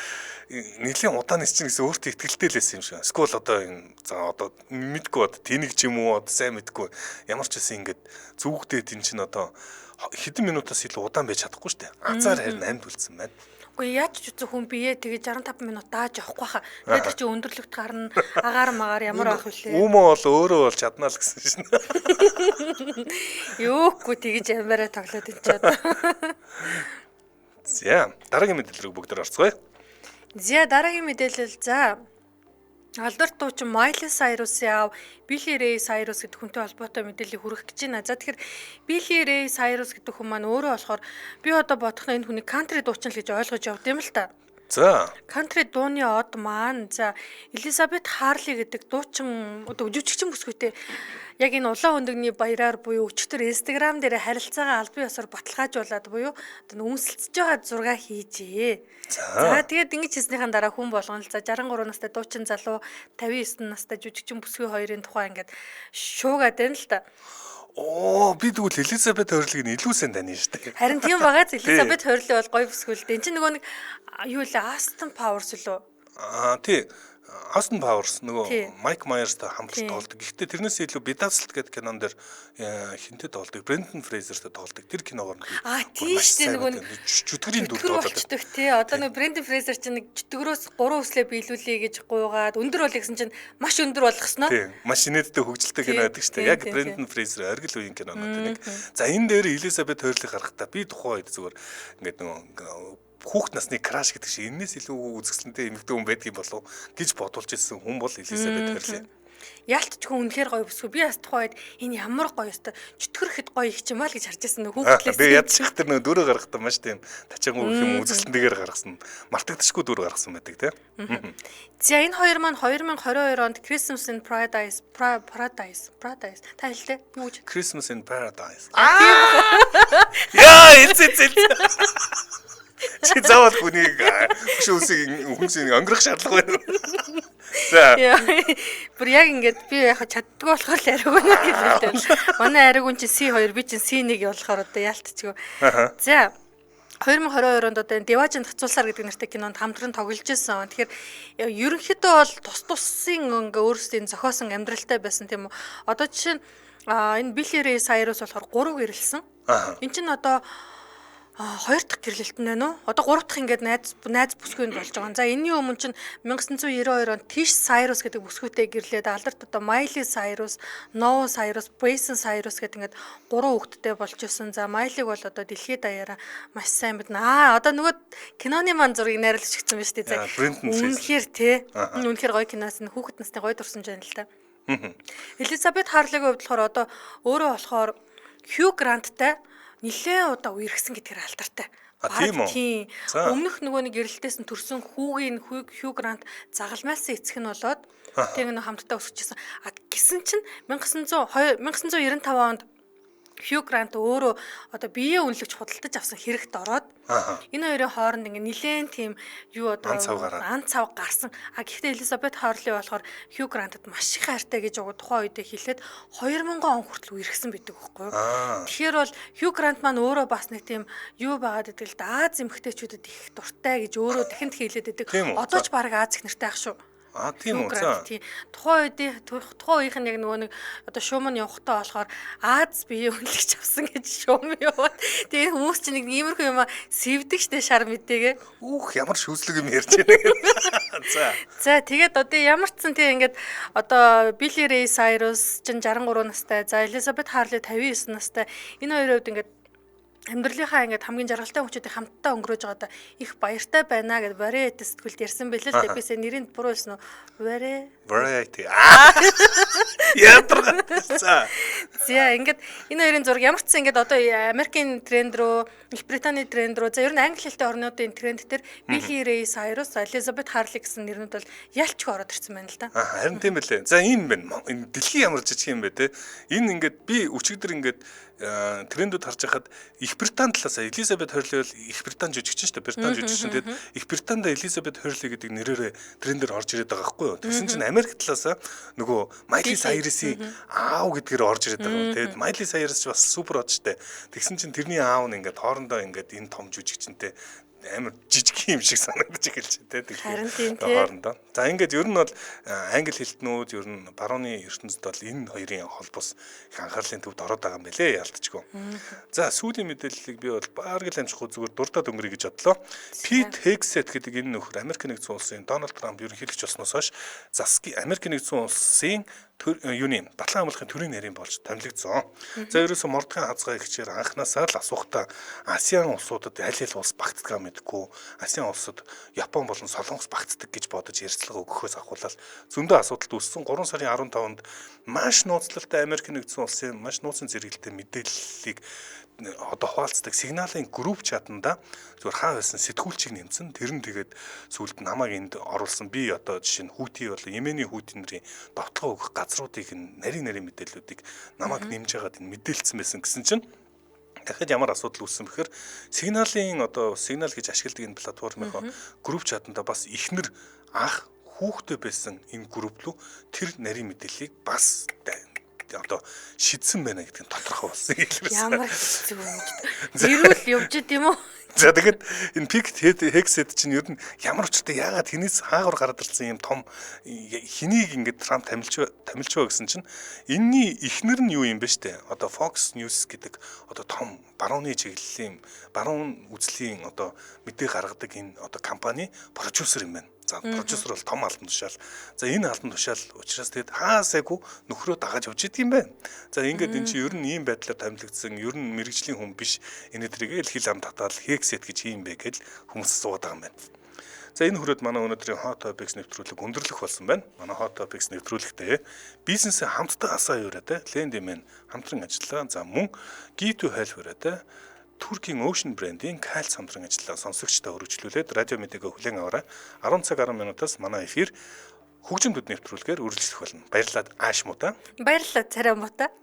нэлийн удаан нисчин гэсэн өөртөө ихтгэлтэй л байсан юм шиг. Эсвэл одоо энэ за одоо мэдгүй одоо тэнэг ч юм уу одоо сайн мэдгүй. Ямар ч байсан ингээд зүгдээд энэ чинь одоо хэдэн минутаас илүү удаан байж чадахгүй шүү дээ. Азар харин амьд үлдсэн байна. Үгүй яаж ч үзэх хүн бие тэгээ 65 минут дааж явахгүй хаа. Тэгээд тэр чинь өндөрлөгт гарна, агаар магаар ямар байх вүлээ. Үүмөө бол өөрөө бол чаднаа л гэсэн шин. Юухгүй тэгэж амиараа тоглоод ин ч одоо. За дараагийн мэдээлэл рүү бүгд орцгоё. За дараагийн мэдээлэл за Алдарт дуучин Miley Cyrus-ийн аав Billy Ray Cyrus гэдэг хүнтэй холбоотой мэдээллийг хүргэх гэж байна. За тэгэхээр Billy Ray Cyrus гэдэг хүн маань өөрөө болохоор би одоо бодох нь энэ хүний кантри дуучин л гэж ойлгож явд юм л та. За. Кантри дууны од маань за Элизабет Харли гэдэг дуучин одоо жүжигчин бүсгүйтэй яг энэ улаан хөндөгний баяраар буюу өчтөр Instagram дээр харилцаагаа албан ёсоор баталгаажуулаад буюу одоо үнсэлцэж байгаа зураг хийжээ. За тэгээд ингэж хийснийхэн дараа хүн болгон л за 63 настай дуучин залуу 59 настай жүжигчин бүсгүй хоёрын тухай ингээд шуугаад байна л та. Оо би тэгвэл Элизабет Хорлыг нь илүү сайн таних шүү дээ. Харин тийм байгааз Элизабет Хорли бол гоё бүсгүй л дээ. Энд чинь нөгөө нэг юу лээ Астон Пауэрс лөө. Аа тий. Austin Powers нөгөө Mike Myers-тай хамтарч тоглодог. Гэхдээ тэрнээс илүү Bedazzled гэдэг кинон дээр хинтээ тоглодог. Brendan Fraser-тай тоглодог. Тэр киногоор нь аа тийм шүү дээ нөгөө нэг чөтгөрийн дүр тоглодог. Тий. Одоо нөгөө Brendan Fraser чинь нэг чөтгөрөөс 3 үслээ биелүүлэе гэж гуйгаад өндөр бол гэсэн чинь маш өндөр болгосноо. Тий. Маш инээдтэй хөгжилтэй кино байдаг шүү дээ. Яг Brendan Fraser оргил үеийн кинонууд нэг. За энэ дээр Elizabeth Hurley гарахдаа би тухайн үед зүгээр ингээд нөгөө хүүхд насны краш гэдэг шиг энэс илүү үзэсгэлэнтэй эмэгтэй хүн байдгийг болов гэж бодулж ирсэн хүн бол Элизабет Херли. Ялтчгүй үнэхээр гоё бүсгүй. Би бас тухайн үед энэ ямар гоё өстой чөтгөрхэд гоё их юм аа л гэж харж байсан нөх хүүхдлээс. Би ядчих тэр нөө дөрөв гаргахтаа маш тийм тачаангуу гэх юм үзэсгэлэнтэйгээр гаргасан. Мартагдчихгүй дөрөв гаргасан байдаг тий. За энэ хоёр маань 2022 онд Christmas in Paradise Paradise Paradise та хэллээ. Юу гэж? Christmas in Paradise. Яа, элзээ зэл. Чи заавал хүнийг хөшөөсийг хүмүүсийг өнгөрөх шаардлага байна. За. Бүр яг ингээд би яг чаддгүй болохоор л ариуг нэ гэлээ. Манай ариуг чинь C2 би чинь C1 болохоор одоо яалтчгүй. За 2022 онд одоо энэ Деважин татцуулсаар гэдэг нэртэй кинонд хамтран тоглож исэн. Тэгэхээр ерөнхийдөө бол тус тусын ингээ өөрсдийн зохиосон амьдралтай байсан тийм үү. Одоо жишээ нь энэ Billy Ray Cyrus болохоор 3 гэрэлсэн. Энд чинь одоо хоёр дахь гэрлэлт нь байна уу? Одоо гурав дахь ингээд найз бүсгүйнд болж байгаа. За энэний өмнө чинь 1992 онд Tish Cyrus гэдэг бүсгүйтэй гэрлээд алдарт одоо Miley Cyrus, Noah Cyrus, Bryson Cyrus гэдэг ингээд гурван хүүхэдтэй болж исэн. За Miley-г бол одоо дэлхийд даяараа маш сайн мэднэ. Одоо нөгөө киноны маань зургийг найруулж өгсөн байна шүү дээ. За үнэхээр тий. Үнэхээр гоё киноас нь хүүхэд насны гоё дурсамж байна л та. Элизабет Харлигийн хувьд болохоор одоо өөрөө болохоор Hugh Grant-тай нилээн удаа үерхсэн гэдгээр алдартай. Тийм үү? Өмнөх нөгөө нэг эрэлтээс нь төрсэн хүүгийн Хью Грант загалмайлсан эцэг нь болоод тэг нэг хамтдаа өсөжсэн. А гисэн чинь 1995 онд Хью Грант өөрөө одоо биеэ үнэлэгч худалдаж авсан хэрэгт ороод энэ хоёрын хооронд ингээ нилээн тийм юу одоо ан цав гарсан. А гэхдээ Элизабет Харли болохоор Хью Грантад маш их хайртай гэж уг тухайн үедээ хэлээд 2000 он хүртэл үерхсэн байдаг байхгүй юу. Тэгэхээр бол Хью Грант маань өөрөө бас нэг тийм юу байгаад байдаг л да, Аз эмэгтэйчүүдэд их дуртай гэж өөрөө дахин хэлээд байдаг. Одоо ч баг Аз их нэртэй ах шүү. Тийм үү. За. Тийм. Тухайн үеийн тухайн үеийнх нь яг нөгөө нэг одоо шуум нь явахтаа болохоор Аз бие үнэлэгч авсан гэж шуум яваад. Тэгээ хүмүүс чинь нэг иймэрхүү юм сэвдэг штэ шар мэдээгээ. Үүх ямар шүүслэг юм ярьж байна. За. За тэгээд одоо ямар ч сан тийм ингээд одоо Billy Ray Cyrus чинь 63 настай, за Elizabeth Harley 59 настай. Энэ хоёрын хувьд ингээд амьдралынхаа ингээд хамгийн жаргалтай хүчүүдийг хамтдаа өнгөрөөж байгаадаа их баяртай байна гэд Variety сэтгүүлд ярьсан байлээ л дээ. Би сая нэрийг буруу хэлсэн үү? Variety. Ядарга. За. За ингээд энэ хоёрын зураг ямар ч сан ингээд одоо Америкийн тренд рүү, Их Британий тренд рүү, за ер нь англи хэлтэй орнуудын тренд дээр Billy Ray Cyrus, Elizabeth Harley гэсэн нэрнүүд бол ялчгүй ороод ирсэн байна л да. Харин тийм байлээ. За ийм байна. Энэ дэлхий ямар жижиг юм бэ те. Энэ ингээд би өчигдөр ингээд трендүүд харж байхад Их Британи талаас Элизабет Херли бол Их Британи жүжигчин шүү дээ. Британи жүжигчин. Тэгэд Их Британд Элизабет Херли гэдэг нэрээр трендээр орж ирээд байгаа байхгүй юу. Тэгсэн чинь Америк талаас нөгөө Майли Сайрусын аав гэдгээр орж ирээд байгаа. Тэгэд Майли Сайрус ч бас супер од штэ. Тэгсэн чинь тэрний аав нь ингээд хоорондоо ингээд энэ том жүжигчинтэй амар жижиг юм шиг санагдаж эхэлж байна те. Тэгэхээр хоорондоо. За ингээд ер нь бол англи хэлтнүүд ер нь барууны ертөнцид бол энэ хоёрын холбоос их анхаарлын төвд ороод байгаа юм байлээ ялтчгүй. За сүүлийн мэдээллийг би бол бараг л амжихгүй зүгээр дурдаад өнгөрье гэж бодлоо. Пит Хегсет гэдэг энэ нөхөр Америк нэгдсэн улсын Дональд Трамп ерөнхийлөгч болсноос хойш засгийн Америк нэгдсэн улсын юуны батлан хамгаалахын төрийн нарийн болж томилогдсон. За ерөөсө мордгын хазгай ихчээр анханасаа л асуухтаа АСЕАН улсуудад аль аль улс багтдаг мэдгүй АСЕАН улсад Япон болон Солонгос багтдаг гэж бодож ярилцлага өгөхөөс ахуулаад зөндөө асуудалд үүссэн. 3 сарын 15-нд маш нууцлалтай Америк нэгдсэн улсын маш нууцын зэрэгэлтэй мэдээллийг одоо хуваалцдаг сигналын групп чатанда зүгээр хаа байсан сэтгүүлчийг нэмсэн. Тэр нь тэгээд сүүлд намайг энд оруулсан. Би одоо жишээ нь Хүүти болон Йеменийн Хүүти нарын довтлогоо өгөх газруудыг нарийн нарийн мэдээллүүдийг намайг нэмж байгаад энэ мэдээлсэн байсан гэсэн чинь дахиад ямар асуудал үүссэн бэхээр сигналын одоо сигнал гэж ашигладаг энэ платформынхоо групп чатанда бас ихнэр анх хүүхдээ байсан энэ групп рүү тэр нарийн мэдээллийг бас одоо шидсэн байна гэдэг нь тодорхой болсон хэлбэрсэн. Ямар хэцүү юм бэ? Эрүүл явж идэм үү? За тэгэхэд энэ пик хексет чинь ер нь ямар учиртай яагаад хинээс хаагур гараад ирсэн юм том хэнийг ингээд Трамп тамилчваа гэсэн чинь энэний эхнэр нь юу юм бэ штэ? Одоо Fox News гэдэг одоо том барууны чиглэлийн баруун үзлийн одоо мэдээ гаргадаг энэ одоо компани продюсер юм байна. За продюсер бол том албан тушаал. За энэ албан тушаал учраас тэгэд хаасайгүй нөхрөө дагаж явж идэг юм байна. За ингээд эн чинь ер нь ийм байдлаар томилогдсон, ер нь мэрэгжлийн хүн биш. Энэ тэрийг л хил ам татаал хексет гэж юм бэ гэдэл хүмүүс суугаад байгаа юм байна. За, энэ хүрээд манай өнөөдрийн Hot Topics нэвтрүүлэг өндөрлөх болсон байна. Манай Hot Topics нэвтрүүлэгтээ бизнесээ хамтдаа асаа юураатай Lendman хамтран ажиллаа. За, мөн G2 хайлт хүрээтэй Туркийн Ocean брендийн Кальц хамтран ажиллаа сонсогчдод өргөжлүүлээд радио мэдээгөө хүлээн аваарай. 10 цаг 10 минутаас манай эфир хөгжим дүд нэвтрүүлгээр үргэлжлэх болно. Баярлалаа, ааш муута. Баярлалаа, царай муута.